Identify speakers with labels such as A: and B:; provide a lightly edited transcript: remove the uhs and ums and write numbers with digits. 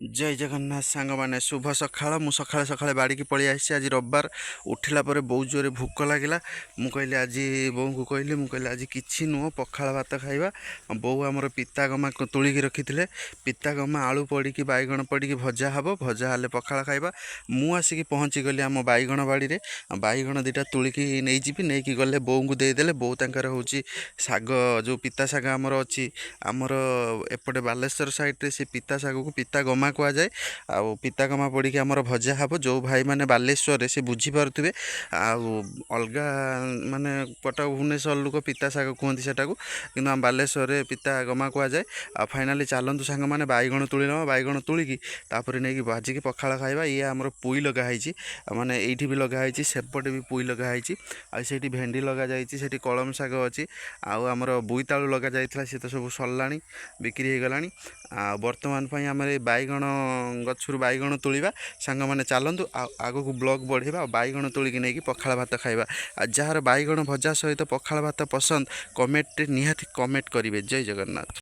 A: ଜୟ ଜଗନ୍ନାଥ ସାଙ୍ଗମାନେ, ଶୁଭ ସକାଳ। ମୁଁ ସକାଳେ ସକାଳେ ବାଡ଼ିକି ପଳେଇ ଆସିଛି। ଆଜି ରବିବାର। ଉଠିଲା ପରେ ବହୁତ ଜୋରେ ଭୋକ ଲାଗିଲା। ମୁଁ କହିଲି ଆଜି, ବୋଉଙ୍କୁ କହିଲି, ମୁଁ କହିଲି ଆଜି କିଛି ନୁହଁ, ପଖାଳ ଭାତ ଖାଇବା। ବୋଉ ଆମର ପିତା ଗମା ତୋଳିକି ରଖିଥିଲେ। ପିତା ଗମା ଆଳୁ ପଡ଼ିକି, ବାଇଗଣ ପଡ଼ିକି ଭଜା ହେବ। ଭଜା ହେଲେ ପଖାଳ ଖାଇବା। ମୁଁ ଆସିକି ପହଞ୍ଚିଗଲି ଆମ ବାଇଗଣ ବାଡ଼ିରେ। ବାଇଗଣ ଦୁଇଟା ତୋଳିକି ନେଇଯିବି। ନେଇକି ଗଲେ ବୋଉଙ୍କୁ ଦେଇଦେଲେ ବୋଉ ତାଙ୍କର ହେଉଛି ଶାଗ, ଯେଉଁ ପିତା ଶାଗ ଆମର ଅଛି, ଆମର ଏପଟେ ବାଲେଶ୍ୱର ସାଇଡ଼୍ରେ ସେ ପିତା ଶାଗକୁ ପିତା ଗମା କୁହାଯାଏ। ଆଉ ପିତା ଗମା ପଡ଼ିକି ଆମର ଭଜା ହେବ। ଯେଉଁ ଭାଇମାନେ ବାଲେଶ୍ୱରରେ, ସେ ବୁଝିପାରୁଥିବେ। ଆଉ ଅଲଗା ମାନେ କଟକ, ଭୁବନେଶ୍ୱର ଲୋକ ପିତା ଶାଗ କୁହନ୍ତି ସେଟାକୁ, କିନ୍ତୁ ଆମ ବାଲେଶ୍ୱରରେ ପିତା ଗମା କୁହାଯାଏ। ଆଉ ଫାଇନାଲି ଚାଲନ୍ତୁ ସାଙ୍ଗମାନେ, ବାଇଗଣ ତୋଳି ନେବା। ବାଇଗଣ ତୋଳିକି ତାପରେ ନେଇକି ଭାଜିକି ପଖାଳ ଖାଇବା। ଇଏ ଆମର ପୋଇ ଲଗା ହେଇଛି, ମାନେ ଏଇଠି ବି ଲଗା ହେଇଛି, ସେପଟେ ବି ପୋଇ ଲଗା ହେଇଛି, ଆଉ ସେଇଠି ଭେଣ୍ଡି ଲଗାଯାଇଛି, ସେଠି କଳମ ଶାଗ ଅଛି। ଆଉ ଆମର ବୋଇତାଳୁ ଲଗା ଯାଇଥିଲା, ସେ ତ ସବୁ ସରିଲାଣି, ବିକ୍ରି ହେଇଗଲାଣି। ଆଉ ବର୍ତ୍ତମାନ ପାଇଁ ଆମର ଏ ବାଇଗଣ ଗଛରୁ ବାଇଗଣ ତୋଳିବା। ସାଙ୍ଗମାନେ ଚାଲନ୍ତୁ, ଆଉ ଆଗକୁ ବ୍ଲଗ୍ ବଢ଼େଇବା, ଆଉ ବାଇଗଣ ତୋଳିକି ନେଇକି ପଖାଳ ଭାତ ଖାଇବା। ଆଉ ଯାହାର ବାଇଗଣ ଭଜା ସହିତ ପଖାଳ ଭାତ ପସନ୍ଦ, କମେଣ୍ଟରେ ନିହାତି କମେଣ୍ଟ କରିବେ। ଜୟ ଜଗନ୍ନାଥ।